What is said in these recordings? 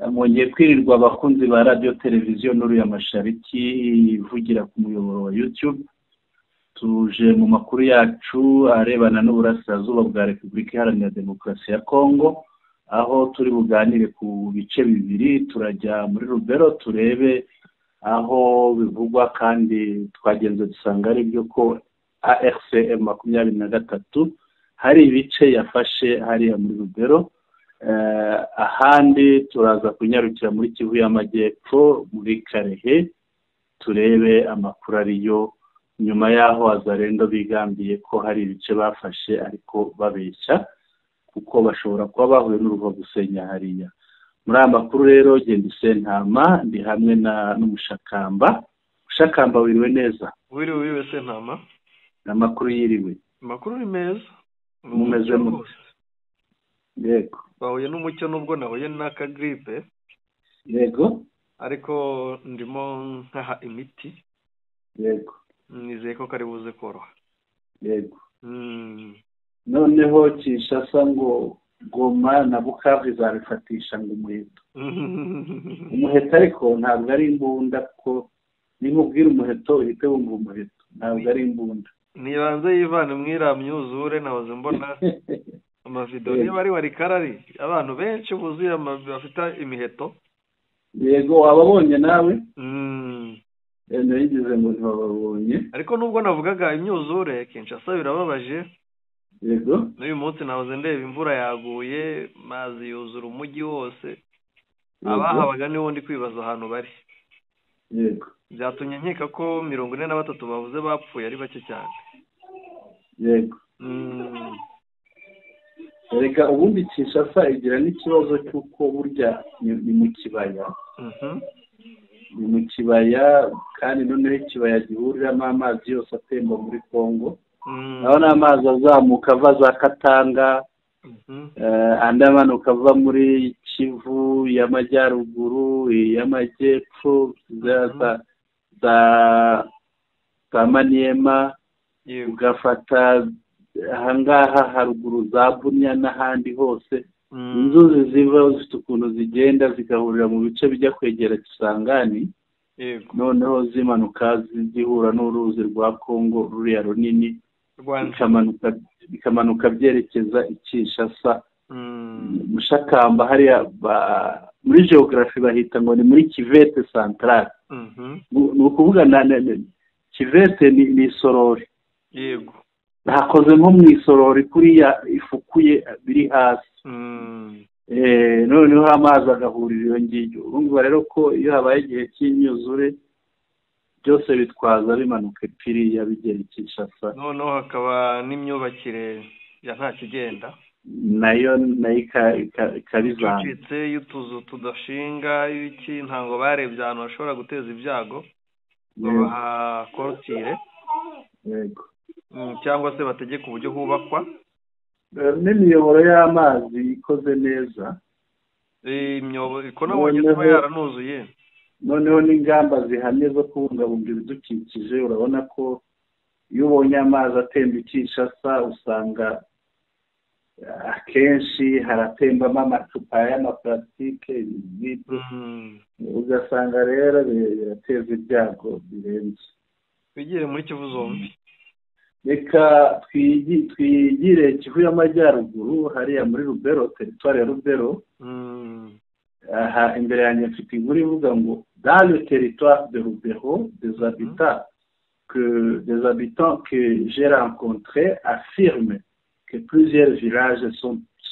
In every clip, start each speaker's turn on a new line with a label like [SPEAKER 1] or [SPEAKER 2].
[SPEAKER 1] Mwongeye kwirirwa abakunzi ba radiyo televiziyo Nuru ya Mashariki ivugira ku muyoboro wa YouTube. Tuje mu makuru yacu arebana n'uburasirazuba bwa Repubulika Iharanira Demokarasi ya Kongo, aho turi buganire ku bice bibiri. Turajya muri Rubero turebe aho bivugwa, kandi twagenze dusanga ari byo ko AFC M23 hari ibice yafashe hariya muri Rubero. Ahandi turaza kunyarukira muri Kivu y'Amajyepfo muri Karehe turebe amakuru ariyo nyuma y'aho Wazalendo bigambiye ko hari ibice bafashe ariko babeshya, kuko bashobora kuba bahuye n'uruva gusenya hariya. Muri aya makuru rero genda Sentama ndi hamwe na n'Umushakamba. Mushakamba, wiriwe neza?
[SPEAKER 2] Wiriwe, wiriwe Sentama.
[SPEAKER 1] Amakuru yiriwe?
[SPEAKER 2] Amakuru ni meza.
[SPEAKER 1] Mumeze mute? Yego.
[SPEAKER 2] Bahuye n'umucyo nubwo nahuye n'akagripe.
[SPEAKER 1] Yego.
[SPEAKER 2] Ariko ndimo nkaha imiti.
[SPEAKER 1] Yego.
[SPEAKER 2] Nizeye ko kari buze koroha.
[SPEAKER 1] Yego. Noneho Kinshasa ngo Goma na Bukavu izabifatisha ngo umuheto. Umuheto ariko ntabwo ari imbunda, kuko ninkubwira umuheto uhite wumva umuheto, ntabwo ari imbunda.
[SPEAKER 2] Nibanze yivane mwiriya myuzure, nahoze mbona amavidewo niba ari warikarari abantu benshi buzuye bafite imiheto.
[SPEAKER 1] Yego, wababonye nawe? Nayigize ngo ntibababonye.
[SPEAKER 2] Ariko nubwo navugaga imyuzure, Kinshasa birababaje.
[SPEAKER 1] Yego.
[SPEAKER 2] N'uyu munsi nahoze ndeba imvura yaguye, mazi yuzura umujyi wose. Abahabaga nibo ndi kwibaza ahantu bari.
[SPEAKER 1] Yego.
[SPEAKER 2] Byatumye nkeka ko 43 bavuze bapfuye ari bake cyane.
[SPEAKER 1] Yego. Reka ubundi Kinshasa igira n'ikibazo cy'uko burya ni mu kibaya. Ni mu kibaya, kandi noneho ikibaya gihuriramo amazi yose atemba muri Kongo. Aho n'amazi azamuka ava za Katanga, andi amanuka ava muri Kivu y'Amajyaruguru, y'Amajyepfo, za Maniema, ugafata ahangaha haruguru za Bunia n'ahandi hose. Inzuzi ziva zifite ukuntu zigenda zigahurira mu bice bijya kwegera Kisangani. Noneho zimanuka zihura n'uruzi rwa Kongo ruriya runini, bikamanuka byerekeza i Kinshasa. Mushakamba hariya muri geography bahita ngo ni muri Kivete Centrale. Ni ukuvuga Kivete ni isorori.
[SPEAKER 2] Yego.
[SPEAKER 1] Hakoze nko mu isorori kuriya ifukuye biri hasi. Noneho amazi agahurira iyo ngiyo. Urumva rero ko iyo habaye igihe cy'imyuzure byose bitwaza bimanuka epfiriya bigera i Kinshasa.
[SPEAKER 2] Noneho hakaba n'imyubakire ya nta kigenda
[SPEAKER 1] nayo ikabizanga.
[SPEAKER 2] Icitse y'utuzu tudashinga ibiki, ntabwo barebye ahantu hashobora guteza ibyago babaha korotire.
[SPEAKER 1] Yego.
[SPEAKER 2] Cyangwa se bategeka uburyo hubakwa
[SPEAKER 1] n'imiyoboro y'amazi ikoze neza.
[SPEAKER 2] Imyobo iko nabonye kuba yaranuzuye.
[SPEAKER 1] Noneho n'ingamba zihamye zo kubungabunga ibidukikije. Urabona ko iyo ubonye amazi atemba i Kinshasa usanga akenshi haratembamo amacupa y'amaparasitike, ugasanga rero birateza ibyago birenze.
[SPEAKER 2] Twigire muri Kivu zombi.
[SPEAKER 1] Reka twigire Kivu y'Amajyaruguru hariya muri Rubero, teritwari ya Rubero. Aha imbere yanjye mfite inkuru ivuga ngo dans le territoire de Rubero, des habitants que j'ai rencontrés affirment que plusieurs villages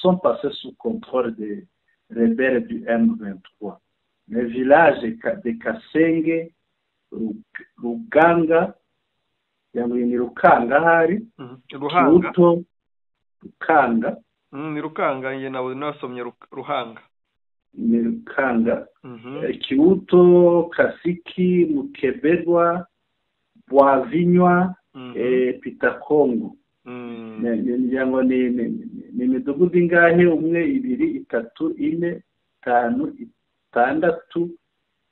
[SPEAKER 1] sont passés sous contrôle des rebelles du M23. Les villages de Kasenge, Ruganga, ni Rukanga hari,
[SPEAKER 2] Ruhanga,
[SPEAKER 1] Rukanga,
[SPEAKER 2] ni Rukanga, njye nawe nasomye Ruhanga,
[SPEAKER 1] ni Rukanga, Kiuto, Kasiki, Mukebegwa, Bwavinywa, Pitakongo. Ngira ngo ni imidugudu ingahe? 1, 2, 3, 4, 5, 6,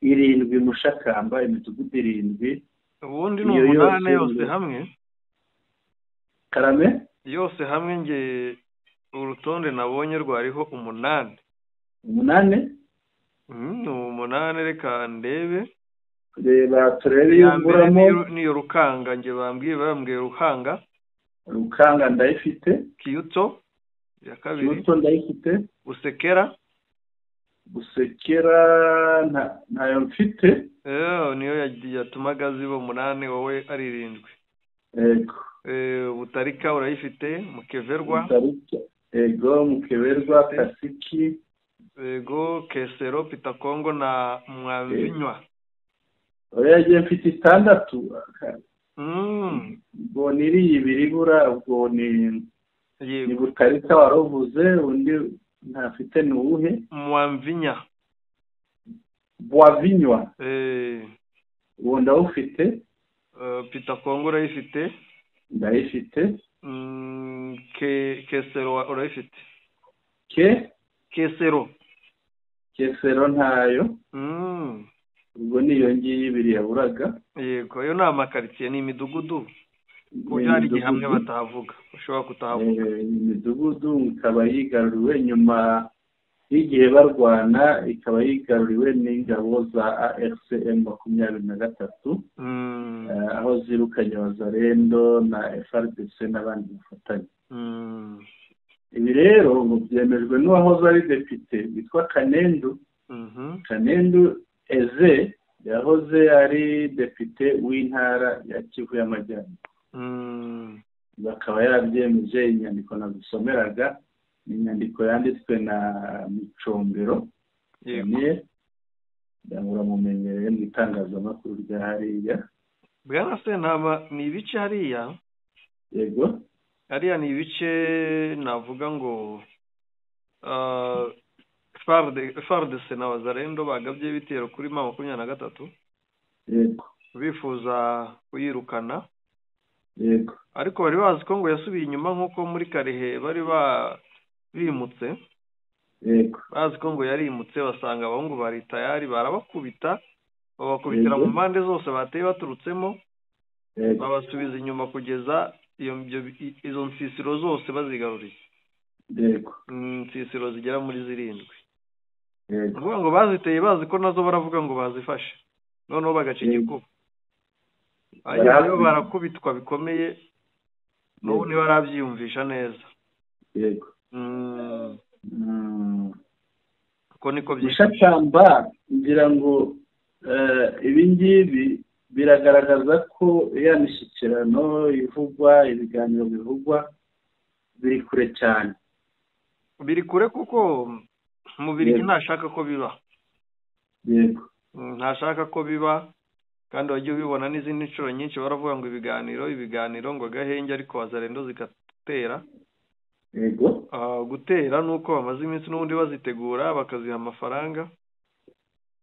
[SPEAKER 1] 7 Mushakamba, imidugudu 7.
[SPEAKER 2] Ubundi ni 8 yose hamwe.
[SPEAKER 1] Karame?
[SPEAKER 2] Yose hamwe nge urutonde nabonye rwariho 8.
[SPEAKER 1] 8?
[SPEAKER 2] Ni 8, reka ndebe.
[SPEAKER 1] Reba turebe iyo mburamo.
[SPEAKER 2] Niyo Rukanga, nge bambwiye Rukanga.
[SPEAKER 1] Rukanga ndayifite.
[SPEAKER 2] Kiyuto ya kabiri.
[SPEAKER 1] Kiyuto ndayifite.
[SPEAKER 2] Busekera.
[SPEAKER 1] Busekera ntayo mfite.
[SPEAKER 2] Niyo yatumaga ziba 8, wowe ari 7.
[SPEAKER 1] Yego.
[SPEAKER 2] Butarika urayifite, Mukeverwa.
[SPEAKER 1] Butarika. Ego, Mukeverwa, Kasiki.
[SPEAKER 2] Ego, Kesero, Pitakongo na Mwavinywa.
[SPEAKER 1] Oya, ngiye mfite 6. Ubwo niri ibiri ibura, ubwo ni Butarika waruvuze, undi ntafite ni uwuhe?
[SPEAKER 2] Mwavinya.
[SPEAKER 1] Bwavinywa. Uwo ndawufite.
[SPEAKER 2] Pitakongo urayifite?
[SPEAKER 1] Ndayifite.
[SPEAKER 2] Kesero urayifite?
[SPEAKER 1] Kesero.
[SPEAKER 2] Kesero
[SPEAKER 1] ntayo. Ubwo niyo ngiyi ibiri yaburaga.
[SPEAKER 2] Yego, ayo ni amakaritsiye, ni imidugudu. Kuko hari igihe hamwe batahavuga, ushobora kutahavuga.
[SPEAKER 1] Imidugudu ikaba yigaruriwe nyuma y'igihe barwana, ikaba yigaruriwe n'ingabo za AFCM 23, aho zirukanye Wazalendo na FARDC n'abandi bafatanye. Ibi rero ngo byemejwe n'uwahoze ari depite witwa Kanendu. Kanendu Eze yahoze ari depite w'intara ya Kivu y'Amajyaruguru. Bakaba yarabyemeje. Inyandiko nagusomeraga ni inyandiko yanditswe na Micombero Daniel, uramumenyereye mu itangazamakuru rya hariya.
[SPEAKER 2] Bwana Sentama, ni ibice hariya?
[SPEAKER 1] Yego.
[SPEAKER 2] Hariya ni ibice navuga ngo FARDC na Wazalendo bagabye ibitero kuri M23.
[SPEAKER 1] Yego.
[SPEAKER 2] Bifuza kuyirukana.
[SPEAKER 1] Yego.
[SPEAKER 2] Ariko bari bazi ko ngo yasubiye inyuma nk'uko muri Karehe bari bimutse.
[SPEAKER 1] Yego.
[SPEAKER 2] Bazi ko ngo yarimutse, basanga abahungu bari tayari, barabakubita, babakubitira mu mpande zose bateye baturutsemo.
[SPEAKER 1] Yego.
[SPEAKER 2] Babasubiza inyuma kugeza izo nsisiro zose bazigaruriye.
[SPEAKER 1] Yego.
[SPEAKER 2] Insisiro zigera muri 7.
[SPEAKER 1] Yego.
[SPEAKER 2] Kuvuga ngo baziteye bazi ko nazo baravuga ngo bazifashe. Noneho bagaca igikuba. Ayo barakubitwa bikomeye, n'ubu ntibarabyiyumvisha neza.
[SPEAKER 1] Yego.
[SPEAKER 2] Ko niko byifashe.
[SPEAKER 1] Mushakamba, ngira ngo ibi ngibi biragaragaza ko ya mishyikirano ivugwa, ibiganiro bivugwa biri kure cyane.
[SPEAKER 2] Biri kure kuko Mubirigi ntashaka ko biba.
[SPEAKER 1] Yego.
[SPEAKER 2] Ntashaka ko biba, kandi wagiye ubibona n'izindi nshuro nyinshi baravuga ngo ibiganiro ngo gahenge, ariko Wazalendo zigatera.
[SPEAKER 1] Yego.
[SPEAKER 2] Gutera nuko bamaze iminsi n'ubundi bazitegura bakaziha amafaranga.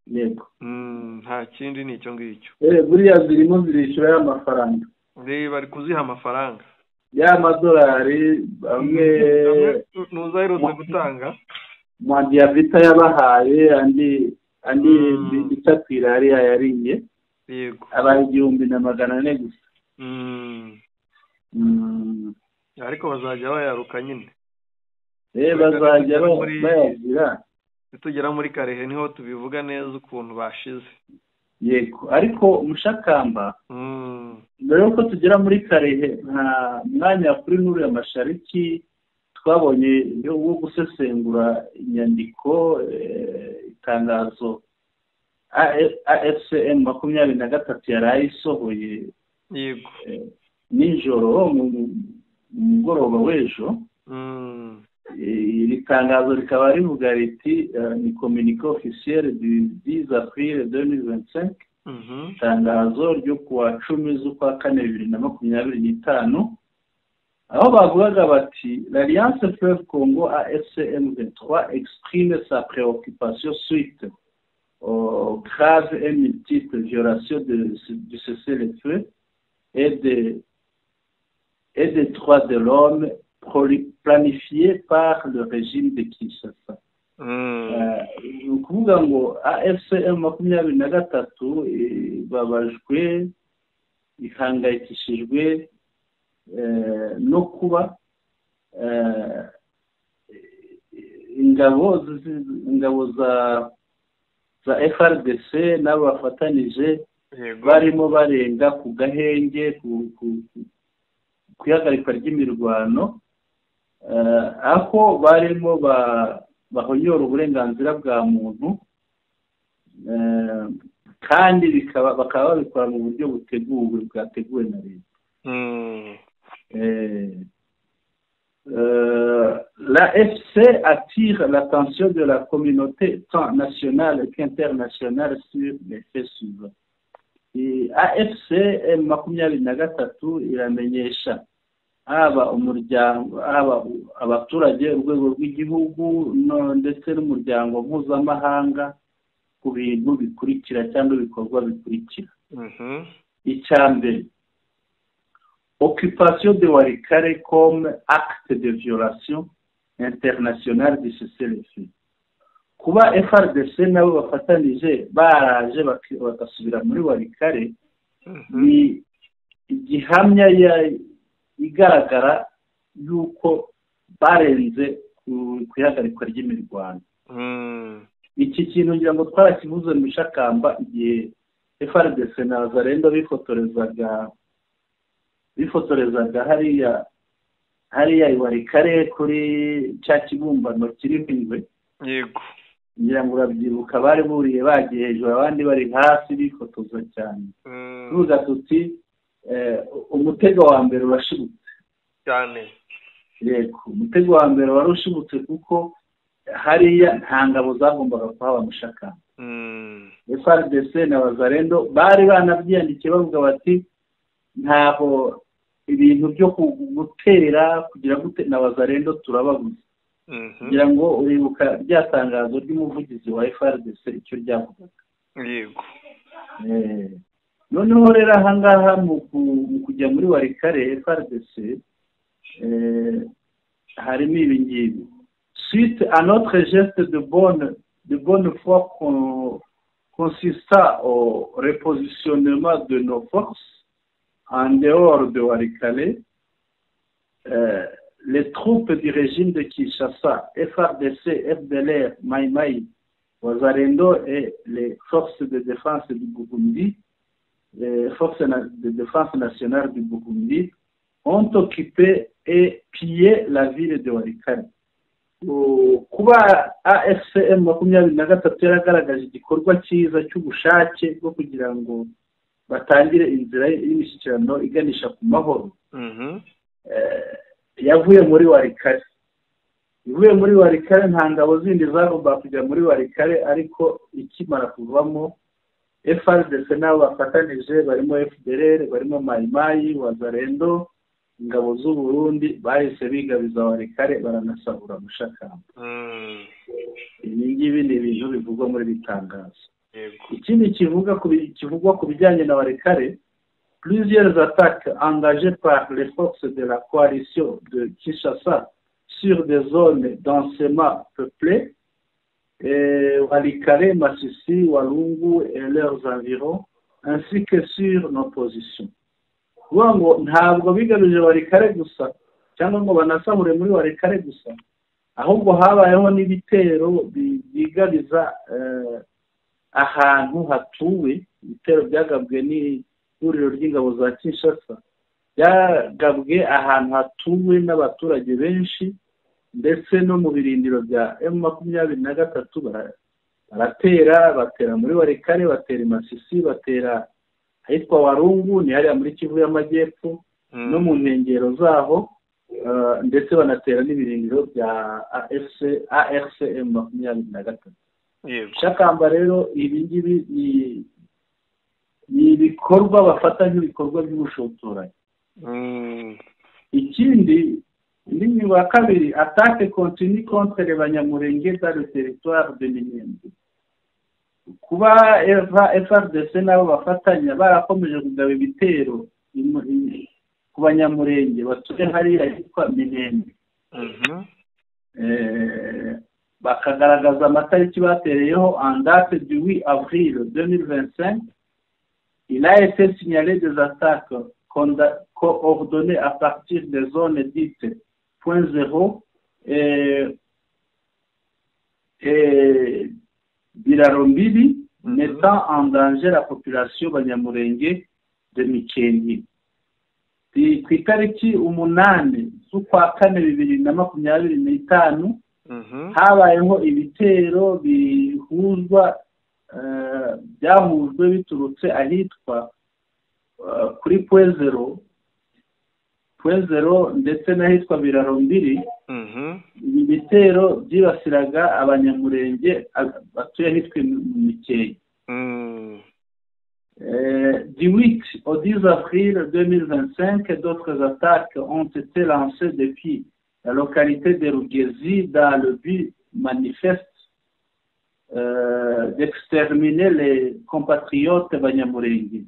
[SPEAKER 1] Yego.
[SPEAKER 2] Nta kindi ni icyo ngicyo.
[SPEAKER 1] Buriya zirimo zirishyura y'amafaranga.
[SPEAKER 2] Bari kuziha amafaranga.
[SPEAKER 1] Ya madolari bamwe
[SPEAKER 2] ntuzaherutse gutanga.
[SPEAKER 1] Mwadiavita yabahaye andi bita kwirari yariye.
[SPEAKER 2] Yego.
[SPEAKER 1] Abaha 1400 gusa.
[SPEAKER 2] Ariko bazajya bayaruka nyine.
[SPEAKER 1] Bazajya bayagira.
[SPEAKER 2] Tugera muri Karehe niho tubivuga neza ukuntu bashize.
[SPEAKER 1] Yego, ariko Mushakamba, mbere yuko tugera muri Karehe, nta mwanya kuri Nuru ya Mashariki twabonye wo gusesengura inyandiko, itangazo AFCM 23 yaraye isohoye.
[SPEAKER 2] Yego.
[SPEAKER 1] Nijoro mu mugoroba w'ejo. Iri tangazo rikaba rivuga riti ni communiqué officiel du 10 avril 2025, itangazo ryo kuwa 10 z'ukwa 4 2025, aho bavugaga bati l'Alliance Fleuve Congo AFCM 23 exprime sa préoccupation suite aux graves et multiples violations du cessez-le-feu et des droits de l'homme planifié par le régime de Kinshasa. Ni ukuvuga ngo AFCM 23 ibabajwe, ihangayikishijwe no kuba ingabo za za FARDC n'abo bafatanije barimo barenga ku gahenge, ku ihagarikwa ry'imirwano, aho barimo bahonyora uburenganzira bwa muntu, kandi bakaba babikora mu buryo buteguwe, bwateguwe na leta. L'AFC attire l'attention de la communauté tant nationale qu'internationale sur les faits suivants. AFC M23 iramenyesha haba umuryango, haba abaturage, urwego rw'igihugu ndetse n'umuryango mpuzamahanga ku bintu bikurikira cyangwa ibikorwa bikurikira. Icya mbere, occupation de Walikale comme acte de violation internationale du cessez-le-feu. Kuba FARDC nabo bafatanije baraje bagasubira muri Walikale ni igihamya igaragara y'uko barenze ku ihagarikwa ry'imirwano. Iki kintu ngira ngo twarakivuze mu Ishakamba igihe FARDC na Wazalendo bifotorezaga hariya i Walikale kuri cya kibumbano kiriho ingwe.
[SPEAKER 2] Yego,
[SPEAKER 1] ngira ngo urabyibuka, bari buriye bagiye hejuru, abandi bari hasi bifotoza cyane. Tuvuga tuti umutego wa mbere urashibutse
[SPEAKER 2] cyane.
[SPEAKER 1] Yego, umutego wa mbere wari ushibutse kuko hariya nta ngabo zagombaga kuhaba Mushakamba. FARDC na Wazalendo bari banabyiyandikiye bavuga bati ntaho ibintu byo gutera kugira gute na Wazalendo turababuze. Kugira ngo uribuka rya tangazo ry'umuvugizi wa FARDC icyo ryavugaga.
[SPEAKER 2] Yego.
[SPEAKER 1] Noneho rero ahangaha mu kujya muri Walikale FARDC harimo ibi ngibi: suite à notre geste de bonne foi consista au repositionnement de nos forces en dehors de Walikale, les troupes du régime de Kinshasa, FARDC, FDLR, Mai Mai, Wazalendo et les forces de défense du Burundi, les forces de défense nationale du Burundi, ont occupé et pillé la ville de Walikale. Kuba AFC M23 yaragaragaje igikorwa cyiza cy'ubushake bwo kugira ngo batangire inzira y'imishyikirano iganisha ku mahoro, yavuye muri Walikale. Ivuye muri Walikale, nta ngabo zindi zagombaga kujya muri Walikale, ariko ikimara kuvamo FARDC n'abo bafatanije barimo FDLR, barimo Mayimayi, Wazalendo, ingabo z'u Burundi, bahise bigabiza Walikale, baranasahura Mushakamba. Ibi ngibi ni ibintu bivugwa muri iri tangazo. Ikindi kivuga kivugwa ku bijyanye na Walikale: plusieurs attaques engagées par les forces de la coalition de Kinshasa sur des zones densément peuplées, Walikale, Masisi, Walungu et leurs environs, ainsi que sur nos positions. Kuvuga ngo ntabwo bigamije Walikale gusa cyangwa ngo banasahure muri Walikale gusa, ahubwo habayeho n'ibitero byigabiza ahantu hatuwe. Ibitero byagabwe n'ihuriro ry'ingabo za Kinshasa, byagabwe ahantu hatuwe n'abaturage benshi, ndetse no mu birindiro bya M23 baratera. Batera muri Walikale, batera i Masisi, batera ahitwa Walungu, ni hariya muri Kivu y'Amajyepfo no mu nkengero zaho, ndetse banatera n'ibirindiro bya AFC ARC M23. Shakamba rero ibi ngibi ni ibikorwa bafata nk'ibikorwa by'ubushotoranyi. Ikindi, indi ngingo ya kabiri: attaque continue contre les Banyamulenge dans le territoire de Minembwe. Kuba FARDC nabo bafatanya barakomeje kugaba ibitero ku Banyamurenge batuye hariya hitwa Minembwe, bakagaragaza amatariki batereyeho: en date du 8 avril 2025, il a été signalé des attaques coordonnées à partir des zones dites point zéro et Biraro Mbili, mettant en danger la population Banyamulenge de Mikenke. Ku itariki 8 z'ukwa kane 2025, habayeho ibitero bihuzwa, byahujwe biturutse ahitwa kuri Point Zéro, Point Zéro, ndetse n'ahitwa Biraro Mbiri. Ibi bitero byibasiraga Abanyamurenge batuye ahitwa mu Mikenke. Du 8 au 10 avril 2025, d'autres attaques ont été lancées depuis la localité de Rugezi dans le but manifeste d'exterminer les compatriotes Banyamurenge.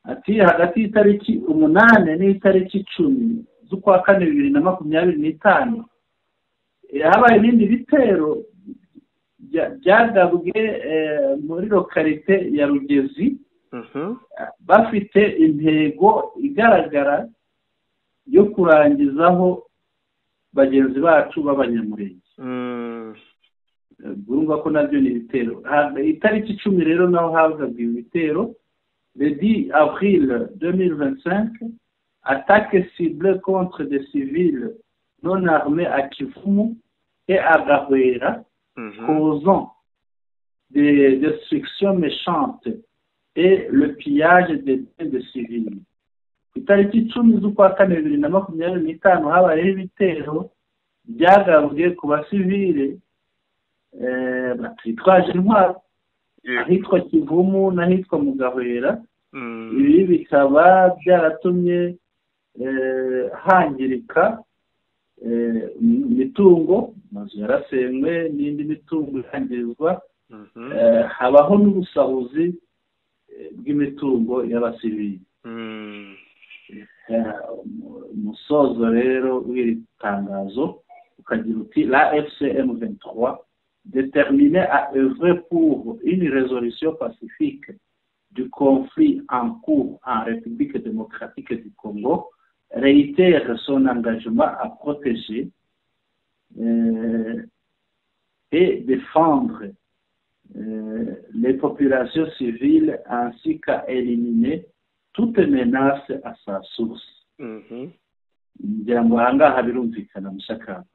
[SPEAKER 1] Ati hagati y'itariki 8 n'itariki 10 z'ukwa kane 2025, habaye ibindi bitero byagabwe muri localité ya Rugezi, bafite intego igaragara yo kurangizaho bagenzi bacu b'Abanyamurenge. Urumva ko nabyo ni ibitero. Itariki 10 rero naho habwaga ibitero. Le 10 avril 2025, attaque ciblée contre des civils non armés à Kivumu et à Gahwera, causant des destructions méchantes et le pillage des biens de civils. Ku itariki 10 z'ukwa kane 2025, habayeho ibitero byagabwe ku basivile batitwaje intwaro ahitwa Kivumu n'ahitwa mu Gahwera. Ibi bikaba byaratumye hangirika imitungo, amazu yarasenywe n'indi mitungo irangirizwa, habaho n'ubusahuzi bw'imitungo y'abasivili. Umusozo rero w'iri tangazo ukagira uti: "L'AFC M23, déterminée à œuvrer pour une résolution pacifique du conflit en cours en République démocratique du Congo, réitère son engagement à protéger et défendre les populations civiles ainsi qu'à éliminer toute menace à sa source." Ngira ngo ahangaha birumvikana, mushakamba.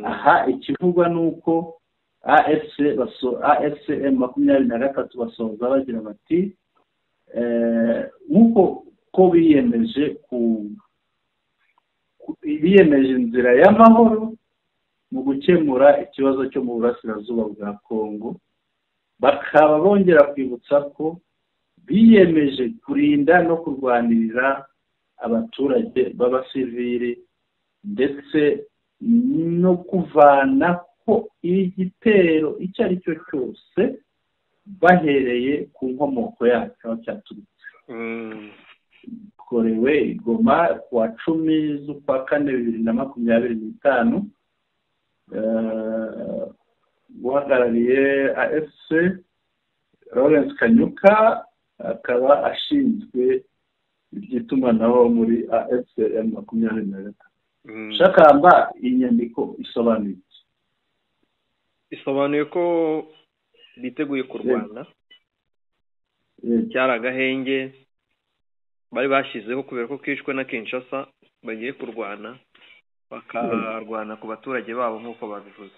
[SPEAKER 1] Aha ikivugwa ni uko AFC baso AFC M23 basoza bagira bati nk'uko ko biyemeje inzira y'amahoro mu gukemura ikibazo cyo mu burasirazuba bwa Kongo, bakaba bongera kwibutsa ko biyemeje kurinda no kurwanirira abaturage b'abasivili, ndetse no kuvana ko igitero icyo ari cyo cyose bahereye ku nkomoko yacyo, aho cyaturutse. Korewe i Goma ku wa 10 z'ukwa kane 2025. Uhagarariye AFC, Lawrence Kanyuka, akaba ashinzwe iby'itumanaho muri AFC M23. Shakamba, iyi nyandiko isobanuye iki?
[SPEAKER 2] Isobanuye ko biteguye kurwana. Cyari agahenge bari bashyizeho kubera ko kishwe na Kinshasa. Bagiye kurwana, bakarwana ku baturage babo nk'uko babivuze,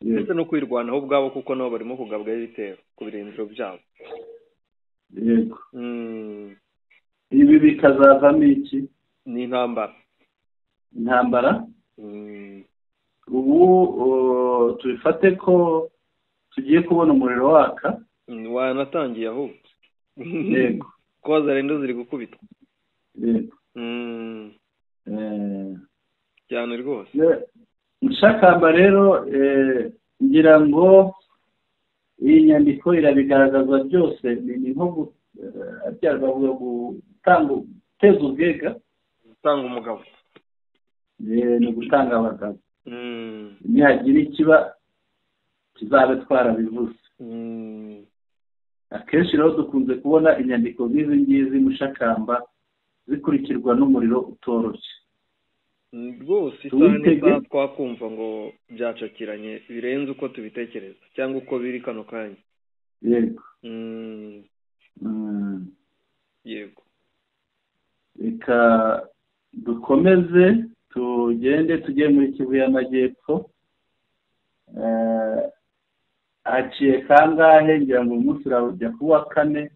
[SPEAKER 2] ndetse no kwirwanaho ubwabo, kuko nabo barimo kugabwaho ibitero ku birindiro byabo.
[SPEAKER 1] Yego. Ibi bikazavamo iki?
[SPEAKER 2] Ni intambara.
[SPEAKER 1] Intambara. Ubu tubifate ko tugiye kubona umuriro waka.
[SPEAKER 2] Wanatangiye ahubwo. Ko Wazalendo ziri gukubitwa. Cyane rwose.
[SPEAKER 1] Mushakamba rero, ngira ngo iyi nyandiko irabigaragaza byose. Ni nko bavuga gutanga, guteza ubwega.
[SPEAKER 2] Gutanga umugabo.
[SPEAKER 1] Ni ugutanga abagabo. Nihagira ikiba, tuzabe twarabivuze. Akenshi rero dukunze kubona inyandiko nk'izi ngizi, Mushakamba, zikurikirwa n'umuriro utoroshye.
[SPEAKER 2] Rwose isaha n'isaha twakumva ngo byacakiranye birenze uko tubitekereza cyangwa uko biri kano kanya.
[SPEAKER 1] Yego.
[SPEAKER 2] Yego.
[SPEAKER 1] Reka dukomeze tugende tujye muri Kivu y'Amajyepfo. Haciye kangahe ngira ngo umunsi urajya kuwa kane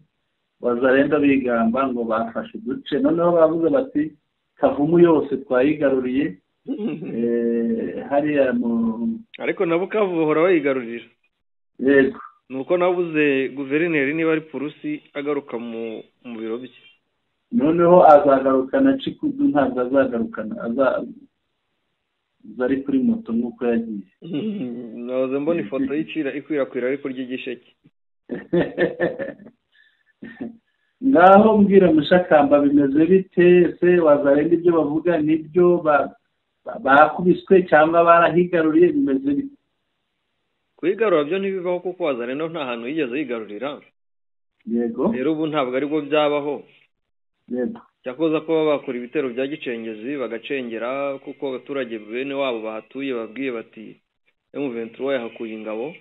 [SPEAKER 1] Wazalendo bigamba ngo bafashe uduce, noneho bavuze bati Kavumu yose twayigaruriye hariya mu,
[SPEAKER 2] ariko nabo Kavumu bahora bayigarurira.
[SPEAKER 1] Yego.
[SPEAKER 2] Nuko nabuze guverineri niba ari Purusi agaruka mu biro bye.
[SPEAKER 1] Noneho azagarukana Cikudu, ntabwo azagarukana aza ari kuri moto nk'uko yagiye.
[SPEAKER 2] Nahoze mbona ifoto y'icira ikwirakwira ariko ry'igisheke.
[SPEAKER 1] Ngaho mbwira Mushakamba bimeze bite se? Wazalendo ibyo bavuga nibyo, bakubiswe cyangwa barahigaruriye, bimeze bite?
[SPEAKER 2] Kwigarura byo ntibibaho kuko Wazalendo nta hantu yigeze yigarurira.
[SPEAKER 1] Yego.
[SPEAKER 2] Rero ubu ntabwo aribwo byabaho.
[SPEAKER 1] Yego.
[SPEAKER 2] Cyakoza ko bakora ibitero bya gicengezi bagacengera kuko abaturage bene wabo bahatuye babwiye bati M23 yahakuye ingabo.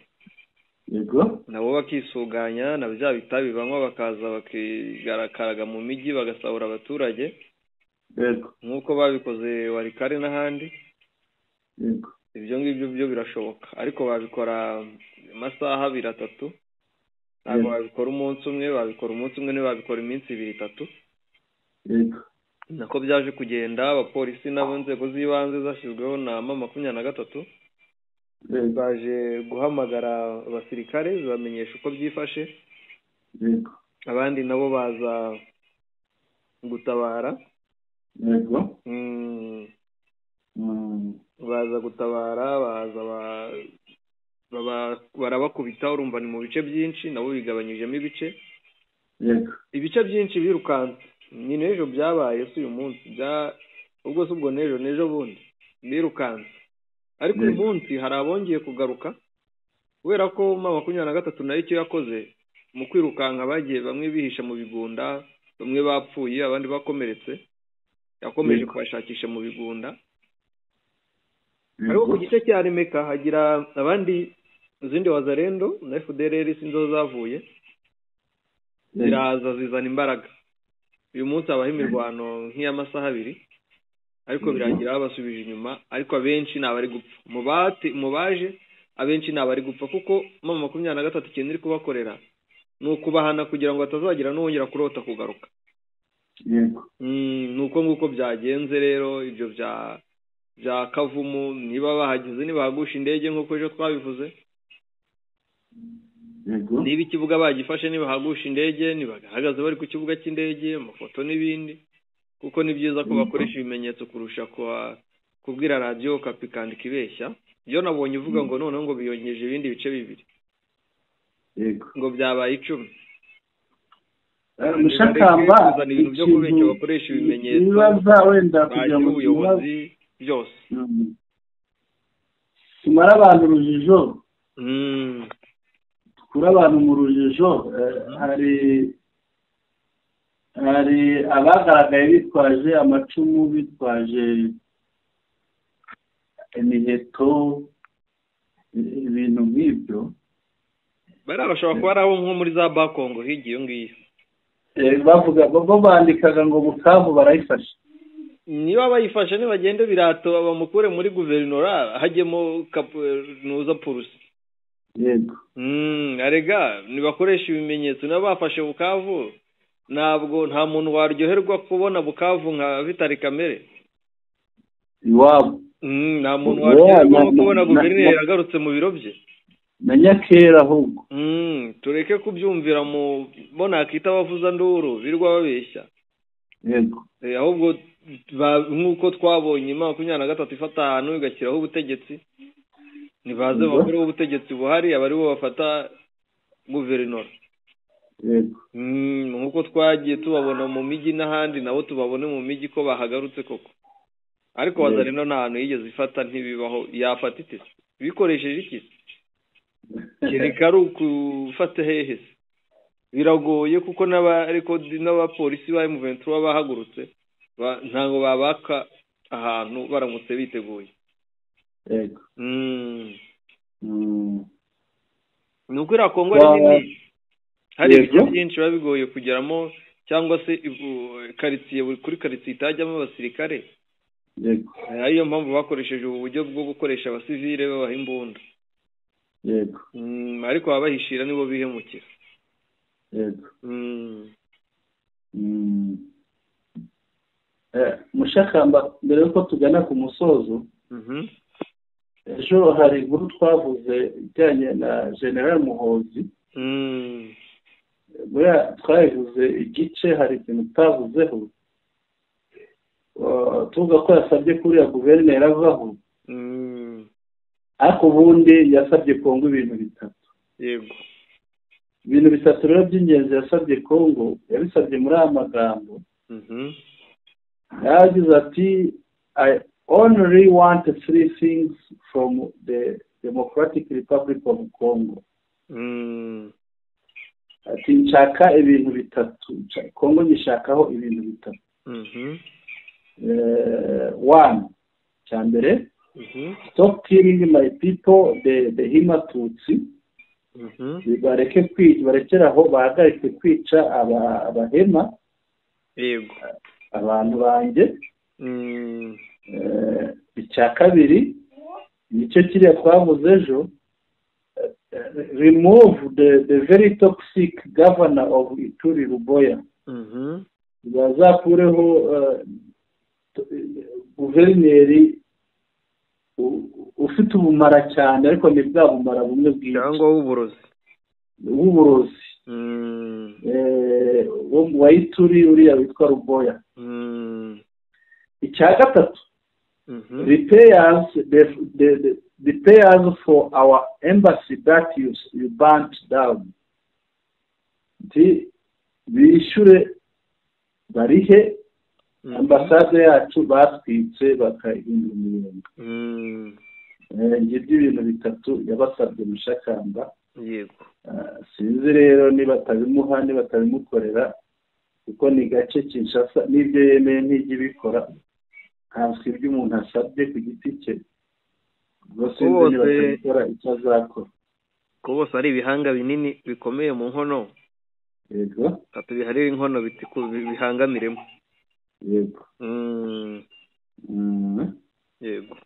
[SPEAKER 1] Yego.
[SPEAKER 2] Nabo bakisuganya na bya bitabi banywa bakaza bakigarakaraga mu mijyi bagasahura abaturage.
[SPEAKER 1] Yego.
[SPEAKER 2] Nkuko babikoze Warikare n'ahandi.
[SPEAKER 1] Yego.
[SPEAKER 2] Ibyo ngibyo byo birashoboka ariko babikora amasaha 2 3, ntabwo babikora umunsi umwe, babikora umunsi umwe ntibabikora iminsi 2 3.
[SPEAKER 1] Yego.
[SPEAKER 2] Nako byaje kugenda abapolisi nabo inzego z'ibanze zashyizweho na M23 baje guhamagara abasirikare bamenyesha uko byifashe.
[SPEAKER 1] Yego.
[SPEAKER 2] Abandi nabo baza gutabara.
[SPEAKER 1] Yego.
[SPEAKER 2] Baza gutabara, baza barabakubita, urumva ni mu bice byinshi nabo bigabanyijemo ibice.
[SPEAKER 1] Yego.
[SPEAKER 2] Ibice byinshi birukanse. Ni n'ejo byabaye, si uyu munsi, ubwo si ubwo n'ejo n'ejo bundi birukanse. Ariko uyu munsi hari abongeye kugaruka kubera ko M23 nayo icyo yakoze mu kwirukanka bagiye bamwe bihisha mu bigunda, bamwe bapfuye abandi bakomeretse, yakomeje kubashakisha mu bigunda. Ariko ku gice cya Remeka hagira abandi izindi Wazalendo na FDLR sinzo zavuye ziraza zizana imbaraga. Uyu munsi habaho imirwano nk'iy'amasaha 2 ariko birangira babasubije inyuma, ariko abenshi ni abari gupfa. Mu baje abenshi ni abari gupfa kuko M23 ikintu iri kubakorera ni ukubahana kugira ngo batazagira n'uwongera kurota kugaruka.
[SPEAKER 1] Yego.
[SPEAKER 2] Nuko nguko byagenze rero ibyo bya Kavumu, niba bahageze nibahagusha indege nk'uko ejo twabivuze.
[SPEAKER 1] Yego.
[SPEAKER 2] Niba ikibuga bagifashe nibahagusha indege, nibagaragaze bari ku kibuga cy'indege, amafoto n'ibindi, kuko ni byiza ko bakoresha ibimenyetso kurusha kubwira radio Okapi kandi kibeshya. Iyo nabonye uvuga ngo noneho ngo biyongeje ibindi bice 2.
[SPEAKER 1] Yego.
[SPEAKER 2] Ngo byabaye 10.
[SPEAKER 1] Mushakamba
[SPEAKER 2] ibintu byo kubeshya bakoresha ibimenyetso.
[SPEAKER 1] Nibaza wenda kugira ngo
[SPEAKER 2] ubuyobozi byose.
[SPEAKER 1] Tumara abantu urujijo. Kuri abantu mu rujijo hari abagaragaye bitwaje amacumu, bitwaje imiheto, ibintu nk'ibyo.
[SPEAKER 2] Bari bashobora kuba ari abo nko muri za Bakongo higiye ngiyo.
[SPEAKER 1] Bavuga bo bandikaga ngo Bukavu barayifashe.
[SPEAKER 2] Niba bayifashe nibagende birato bamukure muri guverinora hajyemo nuza Purusi.
[SPEAKER 1] Yego.
[SPEAKER 2] Arega nibakoresha ibimenyetso nabo bafashe Bukavu, ntabwo nta muntu waryoherwa kubona Bukavu nka Vitali Kamere
[SPEAKER 1] iwabo.
[SPEAKER 2] Nta muntu waryoherwa kubona guverineri agarutse mu biro bye
[SPEAKER 1] na Nyakera ahubwo.
[SPEAKER 2] Tureke kubyumvira mu bona akita abavuza nduru birwa babeshya.
[SPEAKER 1] Yego.
[SPEAKER 2] Ahubwo nk'uko twabonye M23 ifata ahantu igashyiraho ubutegetsi, nibaze bakore ubutegetsi buhari abari bo bafata guverinora.
[SPEAKER 1] Yego.
[SPEAKER 2] Nkuko twagiye tubabona mu mijyi n'ahandi, nabo tubabone mu mijyi ko bahagarutse koko. Ariko Wazalendo nta hantu yigeze ifata, ntibibaho. Yafata ite? Bikoresheje iki? Kereka ari ukufata hehe se? Biragoye kuko n'abapolisi ba M23 bahagurutse ntabwo babaka ahantu baramutse biteguye.
[SPEAKER 1] Yego.
[SPEAKER 2] Ni uko iriya Kongo ari nini, hari ibice byinshi biba bigoye kugeramo, cyangwa se karitsiye kuri karitsiye itajyamo abasirikare.
[SPEAKER 1] Yego.
[SPEAKER 2] Ariyo mpamvu bakoresheje ubu buryo bwo gukoresha abasivile babaha imbunda.
[SPEAKER 1] Yego.
[SPEAKER 2] Ariko ababahishira nibo bihemukira.
[SPEAKER 1] Yego. Mushakamba, mbere yuko tugana ku musozo, ejo hari inkuru twavuze ijyanye na General Muhozi. Buriya twayivuze igice, hari ikintu tutavuzeho, tuvuga ko yasabye kuriya guverineri avaho. Ariko ubundi yasabye Kongo ibintu bitatu.
[SPEAKER 2] Yego.
[SPEAKER 1] Ibintu bitatu rero by'ingenzi yasabye Kongo, yabisabye muri aya magambo. Yagize ati: "I only want three things from the Democratic Republic of Congo." Ati nshaka ibintu bitatu, Kongo nyishakaho ibintu bitatu. One, cya mbere, stop killing my people, the Hima Tutsi. Bareke kwica, barekeraho, bahagarike kwica abahema.
[SPEAKER 2] Yego.
[SPEAKER 1] Abantu banjye. Icya kabiri nicyo kiriya twavuze ejo, remove the very toxic governor of Ituri, Ruboya. Bazakureho guverineri ufite ubumara cyane, ariko ni bwa bumara bumwe bwica,
[SPEAKER 2] cyangwa w'uburozi.
[SPEAKER 1] W'uburozi, wa Ituri, uriya witwa Ruboya. Icya gatatu, repairs for our embassy that you burnt down. Nti bishyure, barihe ambasade yacu batwitse bakahindura umurongo. Ngibyo ibintu bitatu yabasabye, Mushakamba.
[SPEAKER 2] Yego.
[SPEAKER 1] Sinzi rero niba atabimuha, niba atabimukorera, kuko ni gake Kinshasa n'ibyo yemeye ntijya ibikora, nkanswe ibyo umuntu asabye ku giti cye. Ubwo sinzi niba atabikora icyo azakora.
[SPEAKER 2] Ko bose ari ibihanga binini bikomeye mu nkono.
[SPEAKER 1] Yego.
[SPEAKER 2] Biharire inkono bihangamiremo.
[SPEAKER 1] Yego.
[SPEAKER 2] Yego.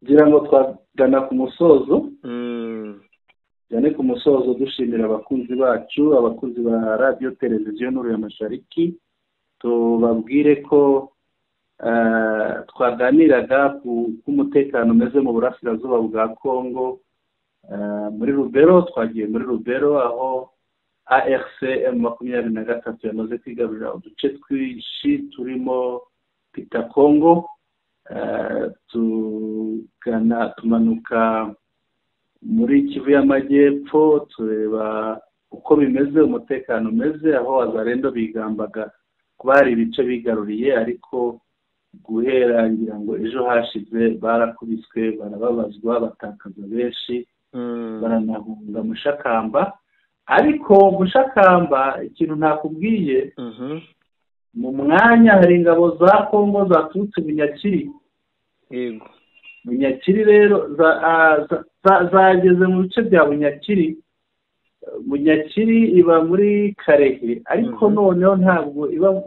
[SPEAKER 1] Ngira ngo twagana ku musozo. Cyane ku musozo, dushimira abakunzi bacu, abakunzi ba radiyo televiziyo Nuru ya Mashariki. Tubabwire ko twaganiraga ku umutekano umeze mu burasirazuba bwa Kongo, muri Rubero. Twagiye muri Rubero aho AFC M23 yamaze kwigarurira uduce twinshi turimo Pita Kongo. Tugana tumanuka muri Kivu y'Amajyepfo, tureba uko bimeze, umutekano umeze aho Wazalendo bigambaga kuba hari ibice bigaruriye, ariko guhera ngira ngo ejo hashize barakubiswe, barababazwa, batakaza benshi, baranahunga, Mushakamba. Ariko Mushakamba, ikintu ntakubwiye, mu mwanya hari ingabo za Kongo zaturutse Bunyakiri.
[SPEAKER 2] Yego.
[SPEAKER 1] Bunyakiri rero zageze mu bice bya Bunyakiri. Bunyakiri iba muri Karehe, ariko noneho ntabwo iba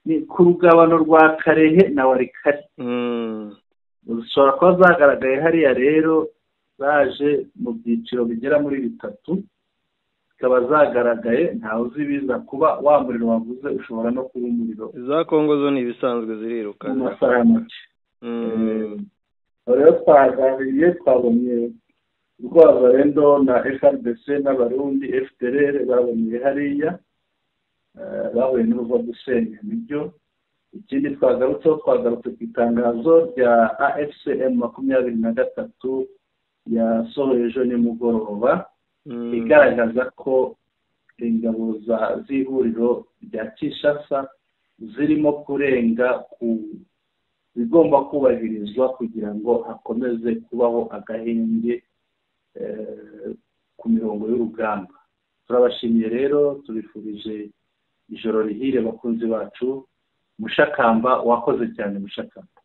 [SPEAKER 1] ni ku rugabano rwa Karehe na Warikare. Zishobora kuba zagaragaye hariya rero, zaje mu byiciro bigera muri bitatu, zikaba zagaragaye. Ntawe uzi ibiza kuba, wa muriro wavuze ushobora no kuba umuriro.
[SPEAKER 2] Za Kongo zo ni ibisanzwe, ziriruka.
[SPEAKER 1] Mu masaha make. Rero twaganiriye, twabonye Rwazarendo na FARDC n'Abarundi FDLR babonye hariya bahuye n'uruva gusenya, nibyo. Ikindi twagarutseho, twagarutse ku itangazo rya AFC M23 yasohoye ejo nimugoroba, igaragaza ko ingabo z'ihuriro rya Kinshasa zirimo kurenga ku bigomba kubahirizwa kugira ngo hakomeze kubaho agahenge ku mirongo y'urugamba. Turabashimiye rero, tubifurije ijoro rihire bakunzi bacu. Mushakamba, wakoze cyane, Mushakamba.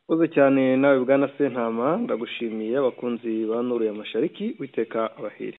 [SPEAKER 2] Urakoze cyane nawe bwana Sentama, ndagushimiye. Abakunzi ba Nuru ya Mashariki, witeka abahire.